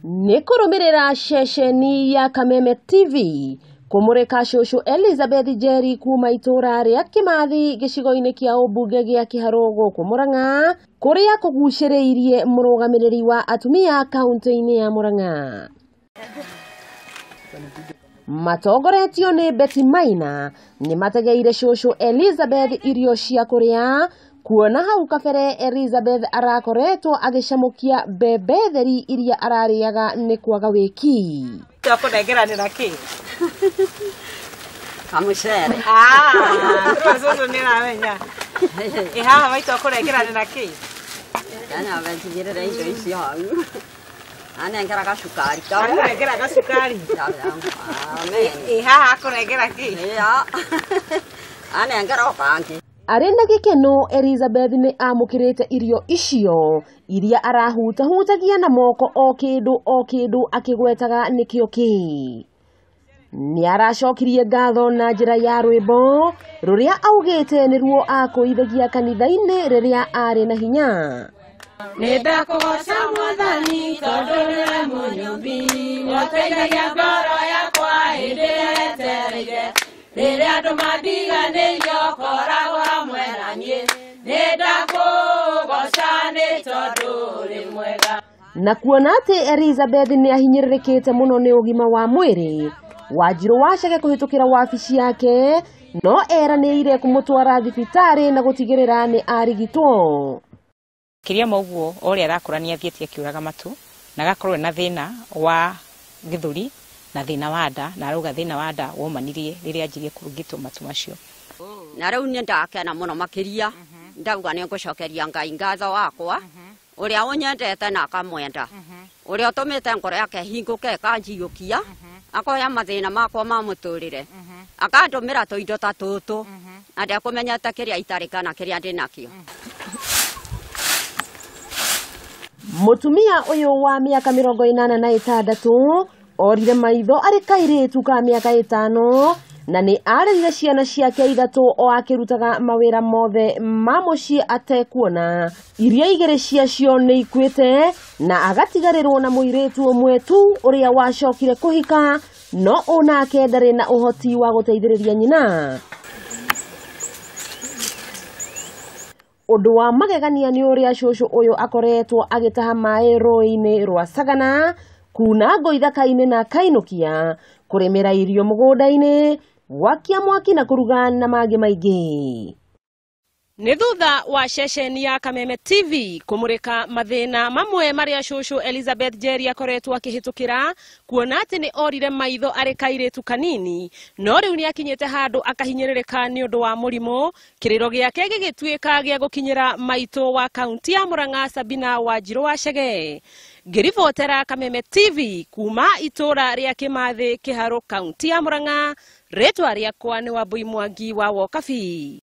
Nĩ kũrũmĩrĩra ceceni ya Kameme TV kũmũrĩka cũcũ Elizabeth Njeri kuma itũra rĩa Kĩmathi gĩcigo-inĩ kĩa ũmbunge gĩa Kĩharũ gũkũ Murang'a kũrĩa kũgucĩrĩirie mũrũgamĩrĩri wa atumia kaunti-inĩ ya Murang'a. Matongoretio nĩ Betty Maina nĩ mategeire cũcũ Elizabeth irio cia kũrĩa kuona hau kabere Elizabeth arakoretwo agĩcamũkia mbembe theri iria ararĩaga nĩ kwaga wĩki. Twakũnengeranĩra kĩ? Kamucere. Ah, cũcũ nĩ aramenya. Ĩ haha maitũ akũnengeranĩra kĩ? Nyambe njigĩrĩre indo icio hau. Anengera gacukari kau. Akũnengera gacukari. Amen. Ĩ haha akũnengera kĩ? Ĩa. Anengera o kangĩ. Arĩ na gĩkeno Elizabeth nĩ amũkĩrĩte irio icio iria arahutahutagia na moko o kĩndũ o kĩndũ akĩgwetaga nĩkĩo kĩ. Nĩ aracokirie ngatho na njĩra ya rwĩmbo rũrĩa augĩte nĩruo akũithagia kanitha-inĩ rĩrĩa arĩ na hinya. Nĩndakũgoca Mwathani tondũ nĩwe mũnyũmbi, nĩũteithagia ngoro yakwa hĩndĩ ĩrĩa yetereire. Rĩrĩa andũ mandiganĩirie ũkoragwo hamwe na niĩ, nĩndakũgoca nĩ tondũ ũrĩ mwega. Na kuona atĩ Elizabeth nĩ ahinyĩrĩrĩkĩte mũno nĩ ũgima wa mwĩrĩ, Wanjirũ Wacege kũhĩtũkĩra wabici yake no eranĩire kũmũtwara thibitarĩ na gũtigĩrĩra nĩ arigitwo. Makĩria ma ũguo o ũrĩa arakũra nĩ athiĩte akĩũraga matũ na agakorwo ena thĩna wa gĩthũri na thĩna wa nda, na arauga thĩna wa nda womanirie rĩrĩa anjirie kũrigitwo matũ macio. Na rĩu nĩ ndakena mũno makĩria, ndauga nĩ ngũcokeria Ngai ngatho wakwa ũrĩa ũnyendete na akamwenda, ũrĩa ũtũmĩte ngoro yake hingũke ĩkanjiyũkia, akoya mathĩna makwa ma mũtũrĩre, akandũmĩra tũindo ta tũtũ, na ndekũmenyete kĩrĩa itarĩ kana kĩrĩa ndĩnakĩo. Mũtumia ũyũ wa mĩaka 86 orire maitho arĩ kairĩtu ka mĩaka 5 na nĩ arerire ciana ciake 3 o akĩrutaga mawĩra mothe ma mũciĩ atekuona. Iria 2 ciacio nĩ ikuĩte na agatigarĩrwo na mũirĩtu ũmwe tu ũrĩa wacokire kũhika no onake ndarĩ na ũhoti wa gũteithĩrĩria nyina. Ũndũ wa magegania nĩ ũrĩa cũcũ ũyũ akoretwo agĩtaha maĩ rũĩ-inĩ rwa Sagana, kuna ngũ ithaka-inĩ na kainũkia, kũrĩmĩra irio mũgũnda-inĩ, gwakia mwaki na kũruga na mangĩ maingĩ. Nĩ thutha wa ceceni ya Kameme TV kũmũrĩka mathĩna mamwe marĩa cũcũ Elizabeth Njeri akoretwo akĩhĩtũkĩra, kuona atĩ nĩ orire maitho arĩ kairĩtu kanini, no rĩu nĩ akinyĩte handũ akahinyĩrĩrĩka nĩ ũndũ wa mũrimũ, kĩrĩro gĩake gĩgĩtuĩka gĩa gũkinyĩra maitũ wa kaunti ya Murang'a Sabina Wanjirũ Wacege. Ngĩribotera Kameme TV kuma itũra rĩa Kĩmathĩ Kĩharũ kaunti ya Murang'a, rĩtwa rĩakwa nĩ Wambui Mwangi wa Wokabi.